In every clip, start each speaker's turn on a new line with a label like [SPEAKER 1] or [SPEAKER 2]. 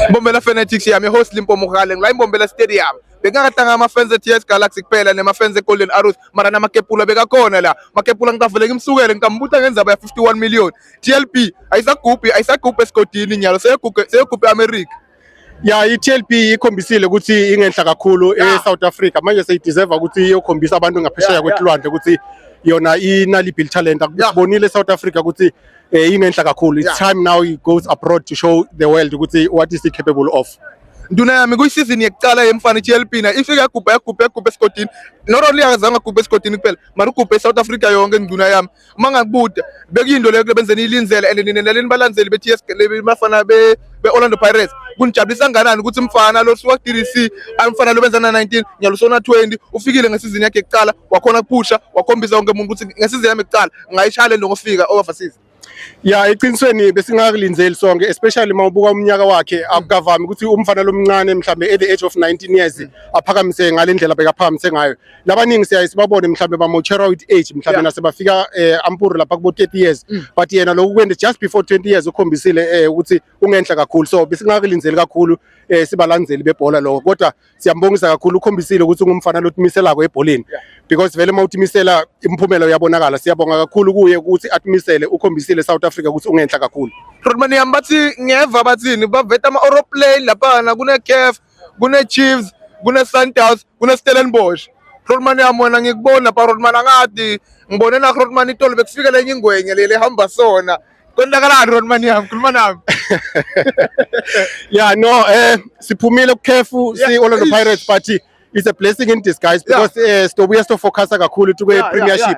[SPEAKER 1] Mbombela Fanatics yami, host Limpo Mogale, ngila iMbombela Stadium. Bekungakatanga ama-fans e-TS Galaxy kuphela nema-fans e-Golden Arrows, mara namakepula bekakhona la. Makepula ngitavele ngimsukele, ngitambuta ngendzaba ya 51 million. TLB ayisagubhi, ayisagubhi esigodini nyalo, seyogubhe seyogubhe America.
[SPEAKER 2] Ya, i-TLB ikhombisile ukuthi ingenhla kakhulu e-South Africa. Manje seyideserve ukuthi iyokhombisa abantu ngaphesheya kwetilwandle ukuthi yona inaliphi talent. Sibonile e-South Africa ukuthi ingenhla kakhulu. It's time now he goes abroad to show the world ukuthi what is he capable of.
[SPEAKER 1] Nduna yami, kuyisizini yekucala yemfana i-TLB na ifike yagubha, yagubha, yagubha esigodini. Not only akazange agubhe esigodini kuphela, mara ugubhe e-South Africa yonke. Nduna yami, uma ngakubuda, bekuyinto leyo benzeni ilinzele and nina naleni balandzeli be-TS bafana be-Orlando Pirates, kunijabulisa kangakanani ukuthi mfana lo suka ku-DDC, amfana lo benzana 19 nyalo sona 20, ufikile ngesizini yakhe yekucala, wakhona kuphusha, wakhombisa wonke umuntu ukuthi ngesizini yami yekucala ngayishaya le nto ngofika overseas?
[SPEAKER 2] Ya, eqinisweni besingakulindzeli sonke, especially uma ubuka umnyaka wakhe. Akukavami ukuthi umfana lomncane mhlambe at the age of 19 years aphakamise ngale ndlela bekaphakamise ngayo. Labaningi siyaye sibabone mhlambe ba-mature with age, mhlambe nasebafika ampuru lapha kubo 30 years, but yena lokhu kwende just before 20 years ukhombisile ukuthi ungenhla kakhulu. So besingakulindzeli kakhulu sibalandzeli bebhola lokho, kodwa siyambongisa kakhulu. Ukhombisile ukuthi ungumfana lotimiselako ebholeni, because vele uma utimisela imiphumela uyabonakala. Siyabonga kakhulu kuye ukuthi atimisele. Ukhombisile South Africa ukuthi ungenhla kakhulu.
[SPEAKER 1] Rodman yami, bathi ngeva bathini, baveta ama-aeroplane laphana, kune-CAF, kune-Chiefs, kune-Sundowns, kune-Stellenbosch. Rodman yami, wena ngikubona lapha, Rodman, angadi ngibone na Rodman itolo bekufika lenye ingwenye lele hamba sona. Kwenzakalani, Rodman yami? Khuluma nami.
[SPEAKER 2] Yeah, no, siphumile kukhefu si Orlando Pirates, but it's a blessing in disguise because sizobuya sitofocusa kakhulu tukwe premiership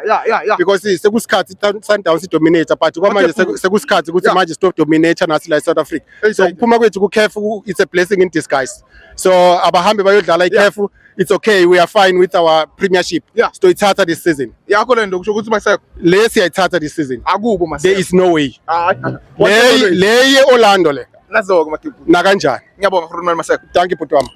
[SPEAKER 2] because sekusikhathi Sundowns idominate, but kwamanje sekusikhathi ukuthi manje stop dominate nathi la e-South Africa. So kuphuma kwethu kukhefu, it's a blessing in disguise. So abahambe bayodlala ikhefu, it's okay, we are fine with our premiership. Sitoyithatha this season.
[SPEAKER 1] Yakho le nto kusho ukuthi Maseko
[SPEAKER 2] Le siyayithatha this season.
[SPEAKER 1] Akubo
[SPEAKER 2] There
[SPEAKER 1] Maseko.
[SPEAKER 2] is no way.
[SPEAKER 1] Hayi.
[SPEAKER 2] Le ye Orlando le.
[SPEAKER 1] Nazo-ke makipu.
[SPEAKER 2] Nakanjani.
[SPEAKER 1] Ngiyabonga, Rodman Maseko.
[SPEAKER 2] Thank you, bhuti wami.